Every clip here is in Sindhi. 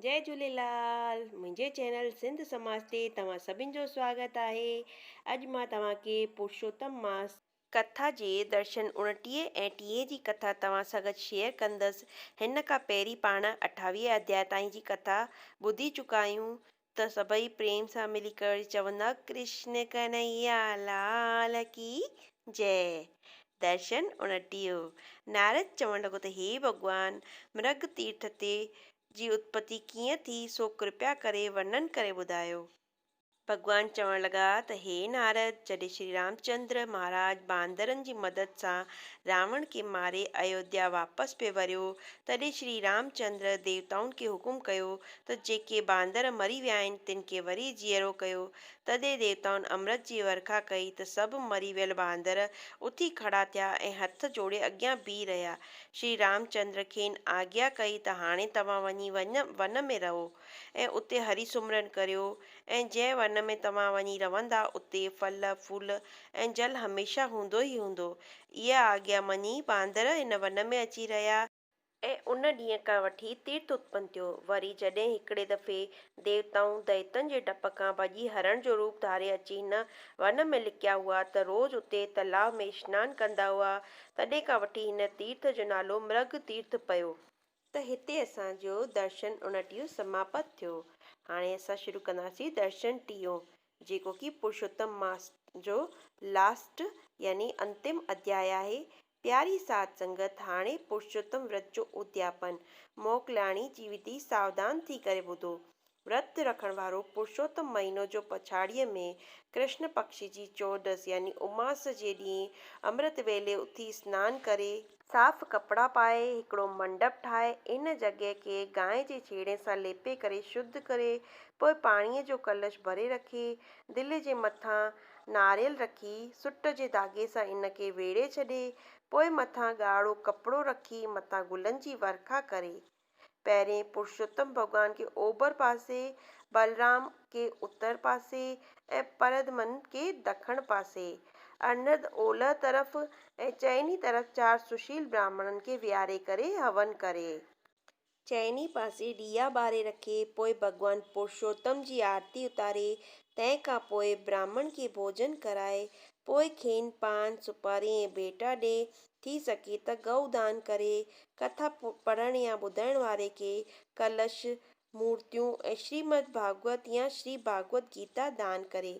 جئي جهوليلال منهنجي چينل سنڌ سماج تي توهان سڀن جو سواگت آهي اڄ مان توهان کي پرشوتم ماس ڪٿا جي درشن 29 ۽ 30 جي ڪٿا توهان سان گڏ شيئر ڪندس هن کان پهرين پاڻ 28 اڌياء تائين جي ڪٿا ٻڌي چڪا آهيون ته سڀئي پريم سان ملي ڪري چوندا ڪرشن ڪنهيا لال ڪي جئي درشن 29 نارد چوڻ لڳو ته هي ڀڳوان! مرگ تيرٿ تي جي اتپتي ڪيئن ٿي، سو ڪرپيا ڪري ورنن ڪري ٻڌايو. ڀڳوان چوڻ لڳا ته هي نارد! جڏهن شري رامچندر مهاراج باندرن جي مدد سان راوڻ کي ماري ايوڌيا واپس پئي وريو، تڏهن شري رامچندر ديوتائن کي حڪم ڪيو ته جيڪي باندر مري ويا آهن، تن کي وري جيئرو ڪيو. تڏهن ديوتائن امرت جي ورکا ڪئي ته سڀ مري ويل باندر اٿي کڙا ٿيا ۽ هٿ جوڙي اڳيان بيهي رهيا. شري رامچندر کين آگيا ڪئي ته هاڻي توهان وڃي ون ۾ رهو ۽ اتي هري سمرن ڪريو ۽ جنهن ون ۾ توهان وڃي رهندا اتي ڦل، ڦول ۽ جل هميشه هوندو ئي هوندو. اها آگيا مڃي باندر هن ون ۾ اچي رهيا. ۽ ان ڏينهن کان وٺي تيرٿ اتپن ٿيو. وري جڏهن هڪڙي دفعي ديوتائون دئيتن جي ڊپ کان ڀڄي هرڻ جو روپ ڌاري اچي هن ون ۾ لڪيا هئا ته روز اتي تلاء ۾ اشنان ڪندا هئا، تڏهن کان وٺي هن تيرٿ جو نالو مرگ تيرٿ پيو. ته هتي اسان جو درشن اڻٽيهون سماپت ٿيو. هاڻي اسان شروع ڪنداسين درشن ٽيهون، جيڪو ڪي پرشوتم ماس جو لاسٽ يعني انتم اڌياء آهي. پياري ساڌ سنگت هاڻي پرشوتم ورت جو ادياپن، موڪلاڻي جي وڌي ساوڌان ٿي ڪري ٻڌو. ورت رکڻ وارو پرشوتم مهينو جو پڇاڙيء ۾ ڪرشن پکش جي چوڏس يعني اماس جي ڏينهن امرت ويلي اٿي سنان ڪري، صاف ڪپڙا پائي، هڪڙو منڊپ ٺاهي، ان جڳهه کي گانء جي ڇيڻي سان ليپي ڪري شڌ ڪري، پوء پاڻيء جو ڪلش ڀري رکي، دلي جي مٿان ناريل رکي، سٽ جي ڌاڳي سان ان کي ويڙهي ڇڏي، پوء مٿان ڳاڙهو ڪپڙو رکي مٿان گلن جي ورکا ڪري. پهرين پرشوتم ڀڳوان کي اوڀر پاسي، بلرام کي اتر پاسي ۽ پردمن کي ڏکڻ پاسي، ارنرد اولهه طرف ۽ چئني طرف چار سشيل براهمڻن کي ويهاري ڪري هون ڪري. چئني پاسي ڏيئا ٻاري رکي، پوء ڀڳوان پرشوتم جي آرتي اتاري، تنهن کان پوء براهمڻ کي ڀوڄن ڪرائي، پوء کين پان، سوپاري ۽ ڀيٽا ڏي، ٿي سگهي ته گئو دان ڪري، ڪٿا پڙهڻ يا ٻڌائڻ واري کي ڪلش، مورتيون ۽ شريمد ڀاڳوت يا شري ڀاڳوت گيتا دان ڪري.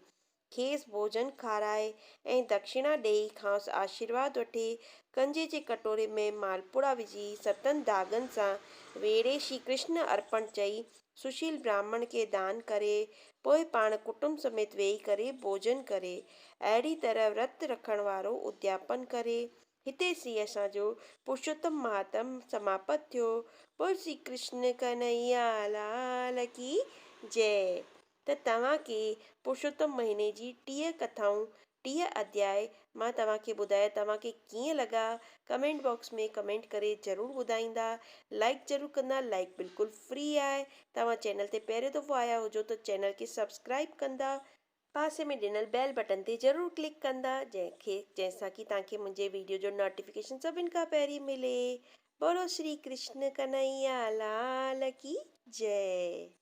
کيس ڀوڄن کارائي ۽ دکشڻا ڏيئي کانئس آشيرواد وٺي، ڪنجهي جي ڪٽوري ۾ مالپوڙا وجهي ستن ڌاڳن سان ويڙهي شري ڪرشن ارپڻ چئي سشيل براهمڻ کي دان ڪري، پوء پاڻ ڪٽنب سميت ويهي ڪري ڀوڄن ڪري. اهڙي طرح ورت رکڻ وارو ادياپن ڪري. هتي سي اسان جو پرشوتم مهاتم سماپت ٿيو. بول شري ڪرشن ڪنهيا لال ڪي جئه. ته توهان کي پرشوتم مهيني جي 30 ڪٿائون، 30 اڌياء، مان توهان کي ٻڌايا توهان کي ڪيئن لڳا ڪمينٽ باڪس ۾ ڪمينٽ ڪري ضرور ٻڌائيندا لائيڪ ضرور ڪندا لائيڪ بلڪل فري آهي توهان چينل تي پهريون دفعو آيا هجو ته چينل کي سبسڪرائيب ڪندا پاسي ۾ ڏنل بيل بٽن تي ضرور ڪلڪ ڪندا جنهن کي جنهن سان ڪي توهان کي منهنجي ويڊيو جو نوٽيفڪيشن سڀن کان پهرين ملي بولو شري ڪرشن ڪنهيا لال ڪي جئي.